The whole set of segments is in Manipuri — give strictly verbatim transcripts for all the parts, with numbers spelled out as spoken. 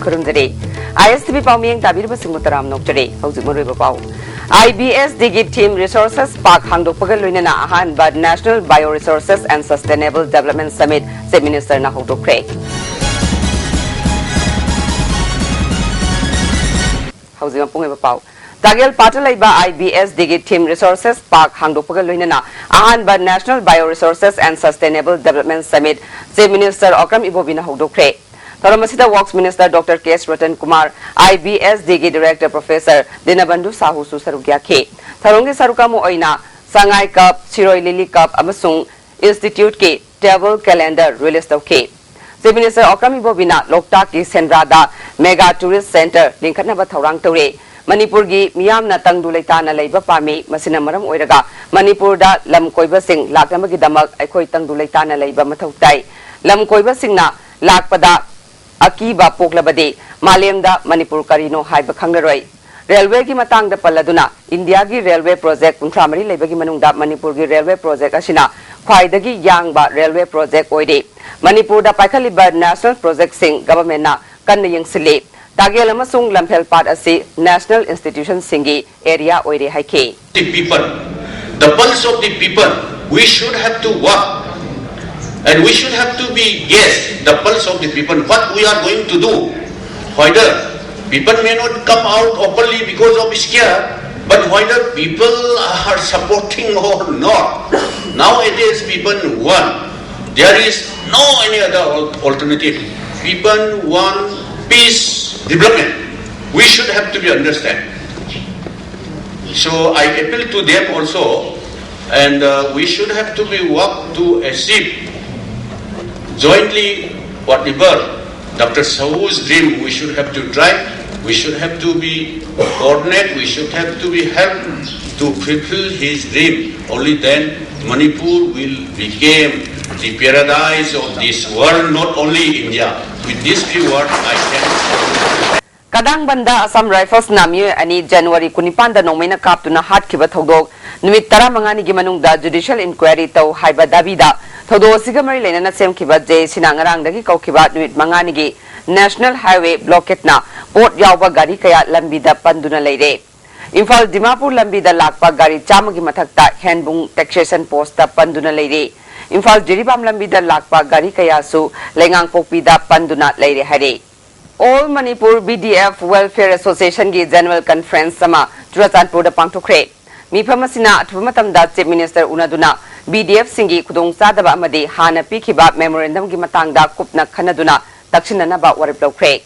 ꯈꯨꯔꯨꯝꯖꯔꯤ꯫ ISTV ꯄꯥꯎꯃꯤꯌꯦꯡ ꯇꯥꯕꯤꯔꯤꯕꯁꯤꯡꯕꯨ ꯇꯔꯥꯝꯅ ꯑꯣꯛꯆꯔꯤ꯫ ꯍꯧꯖꯤꯛ ꯃꯔꯨꯑꯣꯏꯕ ꯄꯥꯎ꯫ IBSDꯒꯤ Theme Resources Park ꯍꯥꯡꯗꯣꯛꯄꯒ ꯂꯣꯏꯅꯅ ꯑꯍꯥꯟꯕ National Bio Resources and Sustainable Development Summit Chief Ministerꯅ ꯍꯧꯗꯣꯛꯈ꯭ꯔꯦ꯫ ꯍꯧꯖꯤꯛ ꯃꯄꯨꯡ ꯑꯣꯏꯕ ꯄꯥꯎ꯫ ꯇꯥꯒꯦꯜ ꯄꯥꯠꯇ ꯂꯩꯕ IBSDꯒꯤ Theme Resources Park ꯍꯥꯡꯗꯣꯛꯄꯒ ꯂꯣꯏꯅꯅ ꯑꯍꯥꯟꯕ National Bio Resources and Sustainable Development Summit Chief Minister Okram ꯏꯕꯣꯕꯤꯅ ꯍꯧꯗꯣꯛꯈ꯭ꯔꯦ꯫ ꯊꯧꯔꯝ ꯑꯁꯤꯗ Works Minister Doctor K. Ratan Kumar, IBSDꯒꯤ Director Professor ꯗꯤꯅꯕꯟꯙꯨ ꯁꯥꯍꯨꯁꯨ ꯁꯔꯨꯛ ꯌꯥꯈꯤ꯫ ꯊꯧꯔꯝꯒꯤ ꯁꯔꯨꯛ ꯑꯃ ꯑꯣꯏꯅ ꯁꯉꯥꯏ ꯀꯞ, ꯁꯤꯔꯣꯏ ꯂꯤꯂꯤ ꯀꯞ ꯑꯃꯁꯨꯡ Instituteꯀꯤ Table Calendar release ꯇꯧꯈꯤ꯫ Chief Minister ꯑꯣꯀ꯭ꯔꯝ ꯏꯕꯣꯕꯤꯅ ꯂꯣꯛꯇꯥꯛꯀꯤ ꯁꯦꯟꯗ꯭ꯔꯥꯗ Mega Tourist Centre ꯂꯤꯡꯈꯠꯅꯕ ꯊꯧꯔꯥꯡ ꯇꯧꯔꯦ꯫ ꯃꯅꯤꯄꯨꯔꯒꯤ ꯃꯤꯌꯥꯝꯅ ꯇꯪꯗꯨ ꯂꯩꯇꯥꯅ ꯂꯩꯕ ꯄꯥꯝꯃꯤ꯫ ꯃꯁꯤꯅ ꯃꯔꯝ ꯑꯣꯏꯔꯒ ꯃꯅꯤꯄꯨꯔꯗ ꯂꯝ ꯀꯣꯏꯕꯁꯤꯡ ꯂꯥꯛꯅꯕꯒꯤꯗꯃꯛ ꯑꯩꯈꯣꯏ ꯇꯪꯗꯨ ꯂꯩꯇꯥꯅ ꯂꯩꯕ ꯃꯊꯧ ꯇꯥꯏ꯫ ꯂꯝ ꯀꯣꯏꯕꯁꯤꯡꯅ ꯂꯥꯛꯄꯗ ꯑꯀꯤꯕ ꯄꯣꯛꯂꯕꯗꯤ ꯃꯥꯂꯦꯝꯗ ꯃꯅꯤꯄꯨꯔ ꯀꯔꯤꯅꯣ ꯍꯥꯏꯕ ꯈꯪꯂꯔꯣꯏ꯫ ꯔꯦꯜꯋꯦꯒꯤ ꯃꯇꯥꯡꯗ ꯄꯜꯂꯗꯨꯅ, ꯏꯟꯗꯤꯌꯥꯒꯤ ꯔꯦꯜꯋꯦ ꯄ꯭ꯔꯣꯖꯦꯛ ꯀꯨꯟꯊ꯭ꯔꯥ ꯃꯔꯤ ꯂꯩꯕꯒꯤ ꯃꯅꯨꯡꯗ ꯃꯅꯤꯄꯨꯔꯒꯤ ꯔꯦꯜꯋꯦ ꯄ꯭ꯔꯣꯖꯦꯛ ꯑꯁꯤꯅ ꯈ꯭ꯋꯥꯏꯗꯒꯤ ꯌꯥꯡꯕ ꯔꯦꯜꯋꯦ ꯄ꯭ꯔꯣꯖꯦꯛ ꯑꯣꯏꯔꯤ꯫ ꯃꯅꯤꯄꯨꯔꯗ ꯄꯥꯏꯈꯠꯂꯤꯕ ꯅꯦꯁꯅꯦꯜ ꯄ꯭ꯔꯣꯖꯦꯛꯁꯤꯡ ꯒꯚꯔꯟꯃꯦꯟꯠꯅ ꯀꯟꯅ ꯌꯦꯡꯁꯤꯜꯂꯤ꯫ ꯇꯥꯒꯦꯜ ꯑꯃꯁꯨꯡ ꯂꯝꯐꯦꯜ ꯄꯥꯠ ꯑꯁꯤ ꯅꯦꯁꯅꯦꯜ ꯏꯟꯁꯇꯤꯇ꯭ꯌꯨꯁꯟꯁꯤꯡꯒꯤ ꯑꯦꯔꯤꯌꯥ ꯑꯣꯏꯔꯦ ꯍꯥꯏꯈꯤ꯫ The people, the pulse of the people, we should have to work and we should have to be guess the pulse of the people, what we are going to do. Whether people may not come out openly because of scare, but whether people are supporting or not. Nowadays people want, there is no any other al- alternative. People want peace, development. We should have to be understand. So I appeal to them also, and uh, we should have to be work to achieve jointly whatever Doctor Sahu's dream. We should have to try. We should have to be coordinate. We should have to be help to fulfill his dream. Only then Manipur will become the paradise of this world, not only India. With this few words, I can. ꯀꯗꯥꯡꯕꯟꯗ Assam ꯔꯥꯏꯐꯜꯁꯅ ꯃꯤꯑꯣꯏ ꯑꯅꯤ ꯖꯅꯋꯥꯔꯤ ꯀꯨꯟꯅꯤꯄꯥꯟꯗ ꯅꯣꯡꯃꯩꯅ ꯀꯥꯞꯇꯨꯅ ꯍꯥꯠꯈꯤꯕ ꯊꯧꯗꯣꯛ ꯅꯨꯃꯤꯠ ꯇꯔꯥꯃꯉꯥꯅꯤꯒꯤ ꯃꯅꯨꯡꯗ ꯖꯨꯗꯤꯁꯤꯌꯦꯜ ꯏꯟꯀ꯭ꯋꯥꯏꯔꯤ ꯇꯧ ꯍꯥꯏꯕ ꯗꯥꯕꯤꯗ ꯊꯧꯗꯣꯛ ꯑꯁꯤꯒ ꯃꯔꯤ ꯂꯩꯅꯅ ꯁꯦꯝꯈꯤꯕ ꯖꯦ ꯁꯤꯅ ꯉꯔꯥꯡꯗꯒꯤ ꯀꯧꯈꯤꯕ ꯅꯨꯃꯤꯠ ꯃꯉꯥꯅꯤꯒꯤ National Highway blockade-ꯅ ꯄꯣꯠ ꯌꯥꯎꯕ ꯒꯥꯔꯤ ꯀꯌꯥ ꯂꯝꯕꯤꯗ ꯄꯟꯗꯨꯅ ꯂꯩꯔꯦ꯫ ꯏꯝꯐꯥꯜ ꯗꯤꯃꯥꯄꯨꯔ ꯂꯝꯕꯤꯗ ꯂꯥꯛꯄ ꯒꯥꯔꯤ ꯆꯥꯝꯃꯒꯤ ꯃꯊꯛꯇ ꯍꯦꯟꯕꯨꯡ taxation post-ꯇ ꯄꯟꯗꯨꯅ ꯂꯩꯔꯦ꯫ ꯏꯝꯐꯥꯜ ꯖꯤꯔꯤꯕꯥꯝ ꯂꯝꯕꯤꯗ ꯂꯥꯛꯄ ꯒꯥꯔꯤ ꯀꯌꯥꯁꯨ ꯂꯩꯉꯥꯡꯄꯣꯛꯄꯤꯗ ꯄꯟꯗꯨꯅ ꯂꯩꯔꯦ ꯍꯥꯏꯔꯦ꯫ All Manipur B D F Welfare Association-ꯒꯤ General Conference ꯑꯃ ꯆꯨꯔꯆꯥꯟꯄꯨꯔꯗ ꯄꯥꯡꯊꯣꯛꯈ꯭ꯔꯦ꯫ ꯃꯤꯐꯝ ꯑꯁꯤꯅ ꯑꯊꯨꯕ ꯃꯇꯝꯗ Chief Minister ꯎꯅꯗꯨꯅ B D F-ꯁꯤꯡꯒꯤ ꯈꯨꯗꯣꯡꯆꯥꯗꯕ ꯑꯃꯗꯤ ꯍꯥꯟꯅ ꯄꯤꯈꯤꯕ memorandum-ꯒꯤ ꯃꯇꯥꯡꯗ ꯀꯨꯞꯅ ꯈꯟꯅꯗꯨꯅ ꯇꯛꯁꯤꯟꯅꯅꯕ ꯋꯥꯔꯦꯞ ꯂꯧꯈ꯭ꯔꯦ꯫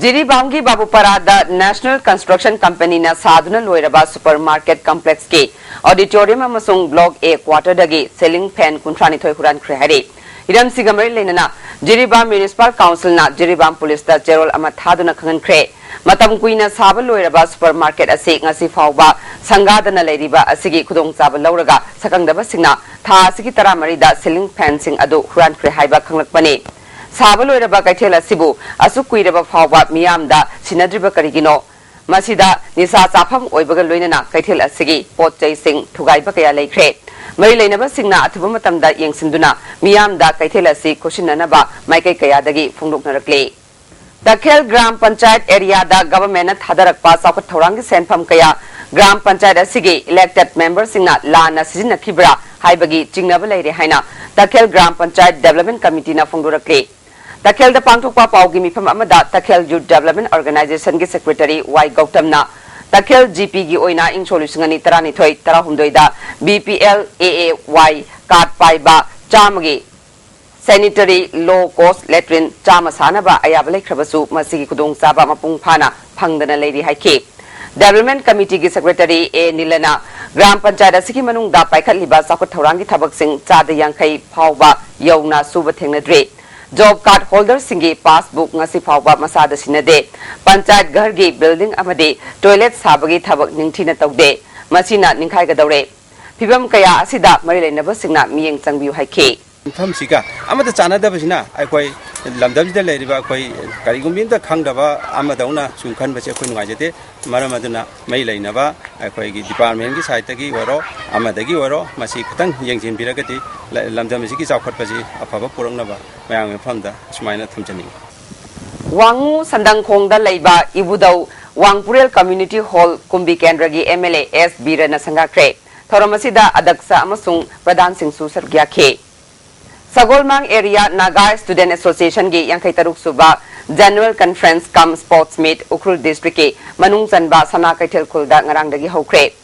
ꯖꯤꯔꯤꯕꯥꯝꯒꯤ ꯕꯥꯕꯨꯄꯥꯔꯥꯗ National Construction Company-ꯅ ꯁꯥꯗꯨꯅ ꯂꯣꯏꯔꯕ supermarket complex-ꯀꯤ auditorium ꯑꯃꯁꯨꯡ Block A quarter-ꯗꯒꯤ ceiling fan ꯀꯨꯟꯊ꯭ꯔꯥꯅꯤꯊꯣꯏ ꯍꯨꯔꯥꯟꯈ꯭ꯔꯦ ꯍꯥꯏꯔꯤ꯫ ꯍꯤꯔꯝꯁꯤꯒ ꯃꯔꯤ ꯂꯩꯅꯅ ꯖꯤꯔꯤꯕꯥꯝ Municipal Council-ꯅ ꯖꯤꯔꯤꯕꯥꯝ police-ꯇ ꯆꯦꯔꯣꯜ ꯑꯃ ꯊꯥꯗꯨꯅ ꯈꯪꯍꯟꯈ꯭ꯔꯦ꯫ ꯃꯇꯝ ꯀꯨꯏꯅ ꯁꯥꯕ ꯂꯣꯏꯔꯕ supermarket ꯑꯁꯤ ꯉꯁꯤ ꯐꯥꯎꯕ ꯁꯪꯒꯥꯗꯅ ꯂꯩꯔꯤꯕ ꯑꯁꯤꯒꯤ ꯈꯨꯗꯣꯡꯆꯥꯕ ꯂꯧꯔꯒ ꯁꯛꯈꯪꯗꯕꯁꯤꯡꯅ ꯊꯥ ꯑꯁꯤꯒꯤ ꯇꯔꯥꯃꯔꯤꯗ ceiling fan-ꯁꯤꯡ ꯑꯗꯨ ꯍꯨꯔꯥꯟꯈ꯭ꯔꯦ ꯍꯥꯏꯕ ꯈꯪꯂꯛꯄꯅꯤ꯫ ꯁꯥꯕ ꯂꯣꯏꯔꯕ ꯀꯩꯊꯦꯜ ꯑꯁꯤꯕꯨ ꯑꯁꯨꯛ ꯀꯨꯏꯔꯕ ꯐꯥꯎꯕ ꯃꯤꯌꯥꯝꯗ ꯁꯤꯟꯅꯗ꯭ꯔꯤꯕ ꯀꯔꯤꯒꯤꯅꯣ? ꯃꯁꯤꯗ ꯅꯤꯁꯥ ꯆꯥꯐꯝ ꯑꯣꯏꯕꯒ ꯂꯣꯏꯅꯅ ꯀꯩꯊꯦꯜ ꯑꯁꯤꯒꯤ ꯄꯣꯠ ꯆꯩꯁꯤꯡ ꯊꯨꯒꯥꯏꯕ ꯀꯌꯥ ꯂꯩꯈ꯭ꯔꯦ꯫ ꯃꯔꯤ ꯂꯩꯅꯕꯁꯤꯡꯅ ꯑꯊꯨꯕ ꯃꯇꯝꯗ ꯌꯦꯡꯁꯤꯟꯗꯨꯅ ꯃꯤꯌꯥꯝꯗ ꯀꯩꯊꯦꯜ ꯑꯁꯤ ꯈꯨꯠꯁꯤꯟꯅꯅꯕ ꯃꯥꯏꯀꯩ ꯀꯌꯥꯗꯒꯤ ꯐꯣꯡꯗꯣꯛꯅꯔꯛꯂꯤ꯫ ꯇꯈꯦꯜ ꯒ꯭ꯔꯥꯝ ꯄꯟꯆꯥꯌꯠ area-ꯗ government-ꯅ ꯊꯥꯗꯔꯛꯄ ꯆꯥꯎꯈꯠ ꯊꯧꯔꯥꯡꯒꯤ ꯁꯦꯟꯐꯝ ꯀꯌꯥ ꯒ꯭ꯔꯥꯝ ꯄꯟꯆꯥꯌꯠ ꯑꯁꯤꯒꯤ elected member-ꯁꯤꯡꯅ ꯂꯥꯟꯅ ꯁꯤꯖꯤꯟꯅꯈꯤꯕ꯭ꯔꯥ ꯍꯥꯏꯕꯒꯤ ꯆꯤꯡꯅꯕ ꯂꯩꯔꯦ ꯍꯥꯏꯅ ꯇꯈꯦꯜ ꯒ꯭ꯔꯥꯝ ꯄꯟꯆꯥꯌꯠ Development Committee-ꯅ ꯐꯣꯡꯗꯣꯔꯛꯂꯤ꯫ ꯇꯈꯦꯜꯗ ꯄꯥꯡꯊꯣꯛꯄ ꯄꯥꯎꯒꯤ ꯃꯤꯐꯝ ꯑꯃꯗ ꯇꯈꯦꯜ Youth Development Organization-ꯒꯤ secretary ꯋꯥꯏ ꯒꯧꯇꯝꯅ ꯇꯈꯦꯜ G P-ꯒꯤ ꯑꯣꯏꯅ ꯏꯪ ꯁꯣꯛ ꯂꯤꯁꯤꯡ ꯑꯅꯤ ꯇꯔꯥꯅꯤꯊꯣꯏ ꯇꯔꯥꯍꯨꯝꯗꯣꯏꯗ B P L A A Y card ꯄꯥꯏꯕ ꯆꯥꯝꯃꯒꯤ sanitary low cost latrine ꯆꯥꯝꯃ ꯁꯥꯅꯕ ꯑꯌꯥꯕ ꯂꯩꯈ꯭ꯔꯕꯁꯨ ꯃꯁꯤꯒꯤ ꯈꯨꯗꯣꯡꯆꯥꯕ ꯃꯄꯨꯡ ꯐꯥꯅ ꯐꯪꯗꯅ ꯂꯩꯔꯤ ꯍꯥꯏꯈꯤ꯫ Development Committee-ꯒꯤ secretary ꯑꯦ ꯅꯤꯂꯅ ꯒ꯭ꯔꯥꯝ ꯄꯟꯆꯥꯌꯠ ꯑꯁꯤꯒꯤ ꯃꯅꯨꯡꯗ ꯄꯥꯏꯈꯠꯂꯤꯕ ꯆꯥꯎꯈꯠ ꯊꯧꯔꯥꯡꯒꯤ ꯊꯕꯛꯁꯤꯡ ꯆꯥꯗ ꯌꯥꯡꯈꯩ ꯐꯥꯎꯕ ꯌꯧꯅ ꯁꯨꯕ ꯊꯦꯡꯅꯗ꯭ꯔꯤ꯫ Job card holder-ꯁꯤꯡꯒꯤ passbook ꯉꯁꯤ ꯐꯥꯎꯕ ꯃꯁꯥꯗ ꯁꯤꯟꯅꯗꯦ꯫ ꯄꯟꯆꯥꯌꯠ ꯘꯔꯒꯤ building ꯑꯃꯗꯤ toilet ꯁꯥꯕꯒꯤ ꯊꯕꯛ ꯅꯤꯡꯊꯤꯅ ꯇꯧꯗꯦ꯫ ꯃꯁꯤꯅ ꯅꯤꯡꯈꯥꯏꯒꯗꯧꯔꯦ꯫ ꯐꯤꯚꯝ ꯀꯌꯥ ꯑꯁꯤꯗ ꯃꯔꯤ ꯂꯩꯅꯕꯁꯤꯡꯅ ꯃꯤꯠꯌꯦꯡ ꯆꯪꯕꯤꯌꯨ ꯍꯥꯏꯈꯤ꯫ ꯃꯐꯝꯁꯤꯒ ꯑꯃꯠꯇ ꯆꯥꯟꯅꯗꯕꯁꯤꯅ ꯑꯩꯈꯣꯏ ꯂꯝꯗꯝꯁꯤꯗ ꯂꯩꯔꯤꯕ ꯑꯩꯈꯣꯏ ꯀꯔꯤꯒꯨꯝꯕꯤ ꯑꯃꯇ ꯈꯪꯗꯕ ꯑꯃꯗꯧꯅ ꯁꯨꯝ ꯈꯟꯕꯁꯦ ꯑꯩꯈꯣꯏ ꯅꯨꯡꯉꯥꯏꯖꯗꯦ꯫ ꯃꯔꯝ ꯑꯗꯨꯅ ꯃꯔꯤ ꯂꯩꯅꯕ ꯑꯩꯈꯣꯏꯒꯤ department-ꯀꯤ side-ꯇꯒꯤ ꯑꯣꯏꯔꯣ, ꯑꯃꯗꯒꯤ ꯑꯣꯏꯔꯣ, ꯃꯁꯤ ꯈꯤꯇꯪ ꯌꯦꯡꯁꯤꯟꯕꯤꯔꯒꯗꯤ ꯂ-, ꯂꯝꯗꯝ ꯑꯁꯤꯒꯤ ꯆꯥꯎꯈꯠꯄꯁꯤ ꯑꯐꯕ ꯄꯨꯔꯛꯅꯕ ꯃꯌꯥꯝꯒꯤ ꯃꯐꯝꯗ ꯑꯁꯨꯃꯥꯏꯅ ꯊꯝꯖꯅꯤꯡꯏ꯫ ꯋꯥꯉꯨ ꯁꯟꯗꯪꯈꯣꯡꯗ ꯂꯩꯕ ꯏꯕꯨꯙꯧ ꯋꯥꯡꯄꯨꯔꯦꯜ Community Hall ꯀꯨꯝꯕꯤ ꯀꯦꯟꯗ꯭ꯔꯒꯤ M L A S ꯕꯤꯔꯅ ꯁꯪꯒꯥꯈ꯭ꯔꯦ꯫ ꯊꯧꯔꯝ ꯑꯁꯤꯗ ꯑꯗꯛꯁ ꯑꯃꯁꯨꯡ ꯄ꯭ꯔꯙꯥꯟꯁꯤꯡꯁꯨ ꯁꯔꯨꯛ ꯌꯥꯈꯤ꯫ ꯁꯒꯣꯜꯃꯥꯡ Area Naga Student Association ꯒꯤ ꯌꯥꯡꯈꯩ ꯇꯔꯨꯛ ꯁꯨꯕ General Conference cum Sports Meet Ukhrul District ꯀꯤ ꯃꯅꯨꯡ ꯆꯟꯕ ꯁꯅꯥ ꯀꯩꯊꯦꯜ ꯈꯨꯜꯗ ꯉꯔꯥꯡꯗꯒꯤ ꯍꯧꯈ꯭ꯔꯦ꯫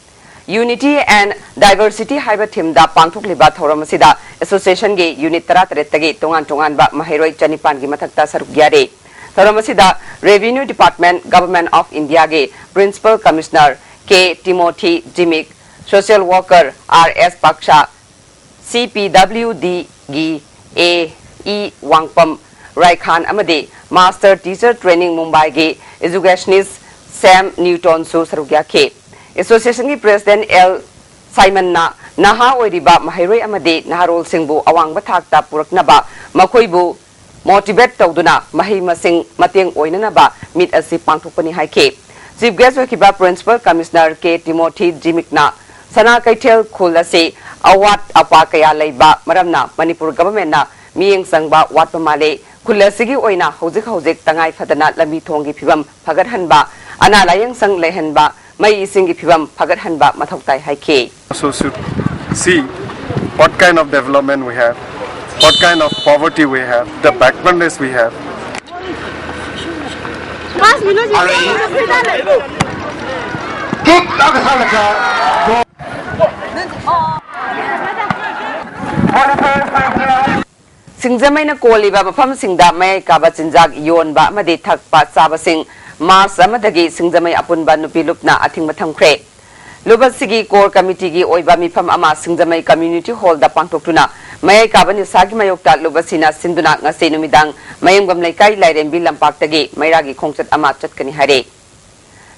Unity and Diversity ꯍꯥꯏꯕ theme ꯗ ꯄꯥꯡꯊꯣꯛꯂꯤꯕ ꯊꯧꯔꯝ ꯑꯁꯤꯗ association ꯒꯤ unit ꯇꯔꯥꯇꯔꯦꯠꯇꯒꯤ ꯇꯣꯉꯥꯟ ꯇꯣꯉꯥꯟꯕ ꯃꯍꯩꯔꯣꯏ ꯆꯅꯤꯄꯥꯟꯒꯤ ꯃꯊꯛꯇ ꯁꯔꯨꯛ ꯌꯥꯔꯤ꯫ ꯊꯧꯔꯝ ꯑꯁꯤꯗ Revenue Department, Government of India ꯒꯤ Principal Commissioner K Timothy Zimik, Social Worker R S Paksha, C P W D ꯒꯤ A E ꯋꯥꯡꯄꯝ ꯔꯥꯏꯈꯥꯟ ꯑꯃꯗꯤ Master Teacher Training ꯃꯨꯝꯕꯥꯏꯒꯤ educationist Sam Newton ꯁꯨ ꯁꯔꯨꯛ ꯌꯥꯈꯤ꯫ Association ꯒꯤ President L ꯁꯥꯏꯃꯟꯅ ꯅꯍꯥ ꯑꯣꯏꯔꯤꯕ ꯃꯍꯩꯔꯣꯏ ꯑꯃꯗꯤ ꯅꯍꯥꯔꯣꯜꯁꯤꯡꯕꯨ ꯑꯋꯥꯡꯕ ꯊꯥꯛꯇ ꯄꯨꯔꯛꯅꯕ ꯃꯈꯣꯏꯕꯨ motivate ꯇꯧꯗꯨꯅ ꯃꯍꯩ ꯃꯁꯤꯡ ꯃꯇꯦꯡ ꯑꯣꯏꯅꯅꯕ meet ꯑꯁꯤ ꯄꯥꯡꯊꯣꯛꯄꯅꯤ ꯍꯥꯏꯈꯤ꯫ Chief guest ꯑꯣꯏꯈꯤꯕ Principal Commissioner K Timothy Zimik ꯅ ꯁꯅꯥ ꯀꯩꯊꯦꯜ ꯈꯨꯜ ꯑꯁꯤ ꯑꯋꯥꯠ ꯑꯄꯥ ꯀꯌꯥ ꯂꯩꯕ ꯃꯔꯝꯅ ꯃꯅꯤꯄꯨꯔ government ꯅ ꯃꯤꯠꯌꯦꯡ ꯆꯪꯕ ꯋꯥꯠꯄ ꯃꯥꯜꯂꯤ꯫ ꯈꯨꯜ ꯑꯁꯤꯒꯤ ꯑꯣꯏꯅ ꯍꯧꯖꯤꯛ ꯍꯧꯖꯤꯛ ꯇꯉꯥꯏ ꯐꯗꯅ ꯂꯝꯕꯤ ꯊꯣꯡꯒꯤ ꯐꯤꯕꯝ ꯐꯒꯠꯍꯟꯕ, ꯑꯅꯥ ꯂꯥꯌꯦꯡ ꯁꯪ ꯂꯩꯍꯟꯕ, ꯃꯩ ꯏꯁꯤꯡꯒꯤ ꯐꯤꯕꯝ ꯐꯒꯠꯍꯟꯕ ꯃꯊꯧ ꯇꯥꯏ ꯍꯥꯏꯈꯤ꯫ So should see what kind of development we have, what kind of poverty we have, the backwardness we have. ꯁꯤꯡꯖꯃꯩꯅ ꯀꯣꯜꯂꯤꯕ ꯃꯐꯝꯁꯤꯡꯗ ꯃꯌꯥꯏ ꯀꯥꯕ ꯆꯤꯟꯖꯥꯛ ꯌꯣꯟꯕ ꯑꯃꯗꯤ ꯊꯛꯄ ꯆꯥꯕꯁꯤꯡ March ꯑꯃꯗꯒꯤ ꯁꯤꯡꯖꯃꯩ ꯑꯄꯨꯟꯕ ꯅꯨꯄꯤ ꯂꯨꯞꯅ ꯑꯊꯤꯡꯕ ꯊꯝꯈ꯭ꯔꯦ꯫ ꯂꯨꯞ ꯑꯁꯤꯒꯤ core committee ꯒꯤ ꯑꯣꯏꯕ ꯃꯤꯐꯝ ꯑꯃ ꯁꯤꯡꯖꯃꯩ Community Hall ꯗ ꯄꯥꯡꯊꯣꯛꯇꯨꯅ ꯃꯌꯥꯏ ꯀꯥꯕ ꯅꯤꯁꯥꯒꯤ ꯃꯥꯌꯣꯛꯇ ꯂꯨꯞ ꯑꯁꯤꯅ ꯁꯤꯟꯗꯨꯅ ꯉꯁꯤ ꯅꯨꯃꯤꯗꯥꯡ ꯃꯌꯨꯝꯕꯝ ꯂꯩꯀꯥꯏ ꯂꯥꯏꯔꯦꯝꯕꯤ ꯂꯝꯄꯥꯛꯇꯒꯤ ꯃꯩꯔꯥꯒꯤ ꯈꯣꯡꯆꯠ ꯑꯃ ꯆꯠꯀꯅꯤ ꯍꯥꯏꯔꯦ꯫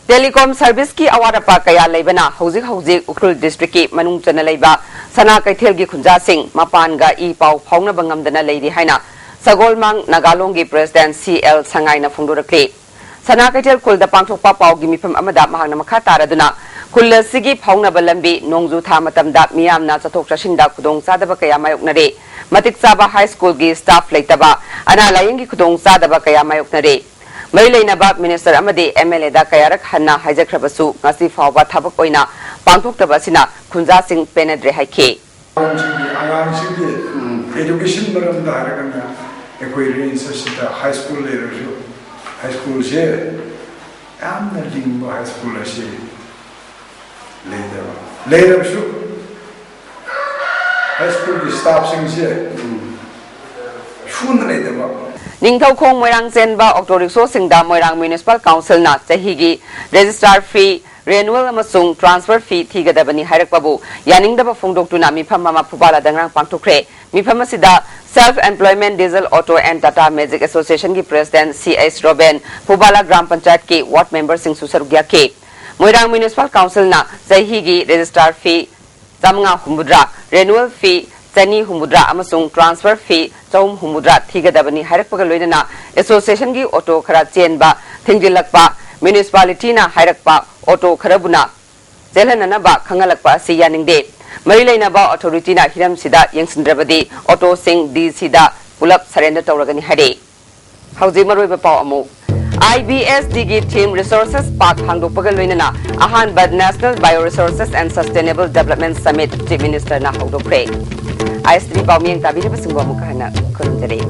Telecom service ꯀꯤ ꯑꯋꯥꯠ ꯑꯄꯥ ꯀꯌꯥ ꯂꯩꯕꯅ ꯍꯧꯖꯤꯛ ꯍꯧꯖꯤꯛ ꯎꯈ꯭ꯔꯨꯜ district ꯀꯤ ꯃꯅꯨꯡ ꯆꯟꯅ ꯂꯩꯕ ꯁꯅꯥ ꯀꯩꯊꯦꯜꯒꯤ ꯈꯨꯟꯖꯥꯁꯤꯡ ꯃꯄꯥꯟꯒ ꯏ ꯄꯥꯎ ꯐꯥꯎꯅꯕ ꯉꯝꯗꯅ ꯂꯩꯔꯤ ꯍꯥꯏꯅ ꯁꯒꯣꯜꯃꯥꯡ ꯅꯥꯒꯥꯂꯣꯡꯒꯤ President C L ꯁꯉꯥꯏꯅ ꯐꯣꯡꯗꯣꯔꯛꯂꯤ꯫ ꯁꯅꯥ ꯀꯩꯊꯦꯜ ꯈꯨꯜꯗ ꯄꯥꯡꯊꯣꯛꯄ ꯄꯥꯎꯒꯤ ꯃꯤꯐꯝ ꯑꯃꯗ ꯃꯍꯥꯛꯅ ꯃꯈꯥ ꯇꯥꯔꯗꯨꯅ ꯈꯨꯜ ꯑꯁꯤꯒꯤ ꯐꯥꯎꯅꯕ ꯂꯝꯕꯤ ꯅꯣꯡꯖꯨ ꯊꯥ ꯃꯇꯝꯗ ꯃꯤꯌꯥꯝꯅ ꯆꯠꯊꯣꯛ ꯆꯠꯁꯤꯟꯗ ꯈꯨꯗꯣꯡꯆꯥꯗꯕ ꯀꯌꯥ ꯃꯥꯌꯣꯛꯅꯔꯦ꯫ ꯃꯇꯤꯛ ꯆꯥꯕ ꯍꯥꯏ ꯁ꯭ꯀꯨꯜꯒꯤ ꯁ꯭ꯇꯥꯐ ꯂꯩꯇꯕ, ꯑꯅꯥ ꯂꯥꯌꯦꯡꯒꯤ ꯈꯨꯗꯣꯡꯆꯥꯗꯕ ꯀꯌꯥ ꯃꯥꯌꯣꯛꯅꯔꯦ꯫ ꯃꯔꯤ ꯂꯩꯅꯕ ꯃꯤꯅꯤꯁꯇꯔ ꯑꯃꯗꯤ ꯑꯦꯝ ꯑꯦꯜ ꯑꯦꯗ ꯀꯌꯥꯔꯛ ꯍꯟꯅ ꯍꯥꯏꯖꯈ꯭ꯔꯕꯁꯨ ꯉꯁꯤ ꯐꯥꯎꯕ ꯊꯕꯛ ꯑꯣꯏꯅ ꯄꯥꯡꯊꯣꯛꯇꯕ ꯑꯁꯤꯅ ꯈꯨꯟꯖꯥꯁꯤꯡ ꯄꯦꯟꯅꯗ꯭ꯔꯦ ꯍꯥꯏꯈꯤ꯫ ꯑꯉꯥꯡꯁꯤꯡꯒꯤ ꯑꯉꯥꯡꯁꯤꯡꯒꯤ education ꯃꯔꯝꯗ ꯍꯥꯏꯔꯒꯅ ꯑꯩꯈꯣꯏ ꯔꯦꯟꯖ ꯑꯁꯤꯗ ꯍꯥꯏ ꯁ꯭ꯀꯨꯜ ꯂꯩꯔꯁꯨ, ꯍꯥꯏ ꯁ꯭ꯀꯨꯜꯁꯦ ꯌꯥꯝꯅ ꯂꯤꯡꯕ ꯍꯥꯏ ꯁ꯭ꯀꯨꯜ ꯑꯁꯤ ꯂꯩꯇꯕ, ꯂꯩꯔꯕꯁꯨ ꯍꯥꯏ ꯁ꯭ꯀꯨꯜꯒꯤ ꯁ꯭ꯇꯥꯐꯁꯤꯡꯁꯦ ꯁꯨꯅ ꯂꯩꯇꯕ꯫ ꯅꯤꯡꯊꯧꯈꯣꯡ ꯃꯣꯏꯔꯥꯡ ꯆꯦꯟꯕ ꯑꯣꯇꯣ ꯔꯤꯛꯁꯣꯁꯤꯡꯗ ꯃꯣꯏꯔꯥꯡ ꯃ꯭ꯌꯨꯅꯤꯁꯤꯄꯥꯜ ꯀꯥꯎꯟꯁꯤꯜꯅ ꯆꯍꯤꯒꯤ ꯔꯦꯖꯤꯁꯇꯥꯔ ꯐꯤ, ꯔꯦꯅꯨꯋꯦꯜ ꯑꯃꯁꯨꯡ ꯇ꯭ꯔꯥꯟꯁꯐꯔ ꯐꯤ ꯊꯤꯒꯗꯕꯅꯤ ꯍꯥꯏꯔꯛꯄꯕꯨ ꯌꯥꯅꯤꯡꯗꯕ ꯐꯣꯡꯗꯣꯛꯇꯨꯅ ꯃꯤꯐꯝ ꯑꯃ ꯐꯨꯕꯥꯂꯥꯗ ꯉꯔꯥꯡ ꯄꯥꯡꯊꯣꯛꯈ꯭ꯔꯦ꯫ ꯃꯤꯐꯝ ꯑꯁꯤꯗ Self Employment Diesel Auto and Tata Magic Association ꯒꯤ ꯄ꯭ꯔꯦꯁꯤꯗꯦꯟꯠ ꯁꯤ ꯑꯩꯆ ꯔꯣꯕꯦꯟ, ꯐꯨꯕꯥꯂꯥ ꯒ꯭ꯔꯥꯝ ꯄꯟꯆꯥꯌꯠꯀꯤ ꯋꯥꯔꯗ ꯃꯦꯝꯕꯔꯁꯤꯡꯁꯨ ꯁꯔꯨꯛ ꯌꯥꯈꯤ꯫ ꯃꯣꯏꯔꯥꯡ ꯃ꯭ꯌꯨꯅꯤꯁꯤꯄꯥꯜ ꯀꯥꯎꯟꯁꯤꯜꯅ ꯆꯍꯤꯒꯤ ꯔꯦꯖꯤꯁꯇꯥꯔ ꯐꯤ ꯆꯥꯃꯉꯥ ꯍꯨꯝꯐꯨꯇꯔꯥ, ꯔꯦꯅꯨꯋꯦꯜ ꯐꯤ ꯆꯅꯤ ꯍꯨꯝꯐꯨꯇꯔꯥ ꯑꯃꯁꯨꯡ ꯇ꯭ꯔꯥꯟꯁꯐꯔ ꯐꯤ ꯆꯍꯨꯝ ꯍꯨꯝꯐꯨꯇꯔꯥ ꯊꯤꯒꯗꯕꯅꯤ ꯍꯥꯏꯔꯛꯄꯒ ꯂꯣꯏꯅꯅ ꯑꯦꯁꯣꯁꯤꯌꯦꯁꯟꯒꯤ ꯑꯣꯇꯣ ꯈꯔ ꯆꯦꯟꯕ ꯊꯤꯡꯖꯤꯜꯂꯛꯄ, ꯃ꯭ꯌꯨꯅꯤꯁꯤꯄꯥꯂꯤꯇꯤꯅ ꯍꯥꯏꯔꯛꯄ ꯑꯣꯇꯣ ꯈꯔꯕꯨꯅ ꯆꯦꯜꯍꯟꯅꯅꯕ ꯈꯪꯍꯜꯂꯛꯄ ꯑꯁꯤ ꯌꯥꯅꯤꯡꯗꯦ꯫ ꯃꯔꯤ ꯂꯩꯅꯕ ꯑꯣꯊꯣꯔꯤꯇꯤꯅ ꯍꯤꯔꯝꯁꯤꯗ ꯌꯦꯡꯁꯤꯟꯗ꯭ꯔꯕꯗꯤ ꯑꯣꯇꯣꯁꯤꯡ ꯗꯤ ꯁꯤꯗ ꯄꯨꯂꯞ ꯁꯔꯦꯟꯗꯔ ꯇꯧꯔꯒꯅꯤ ꯍꯥꯏꯔꯤ꯫ ꯍꯧꯖꯤꯛ ꯃꯔꯨꯑꯣꯏꯕ ꯄꯥꯎ ꯑꯃꯨꯛ꯫ ꯑꯥꯏ ꯕꯤ ꯑꯦꯁ ꯗꯤꯒꯤ ꯊꯤꯝ ꯔꯤꯁꯣꯔꯁꯦꯁ ꯄꯥꯔꯛ ꯍꯥꯡꯗꯣꯛꯄꯒ ꯂꯣꯏꯅꯅ ꯑꯍꯥꯟꯕ National Bio Resources and Sustainable Development Summit Chief Minister ꯅ ꯍꯧꯗꯣꯛꯈ꯭ꯔꯦ꯫ ꯑꯥꯏ ꯑꯦꯁ ꯇꯤ ꯚꯤ ꯄꯥꯎꯃꯤꯌꯦꯡ ꯇꯥꯕꯤꯔꯤꯕꯁꯤꯡꯕꯨ ꯑꯃꯨꯛ ꯍꯟꯅ ꯈꯨꯔꯨꯝꯖꯔꯤ꯫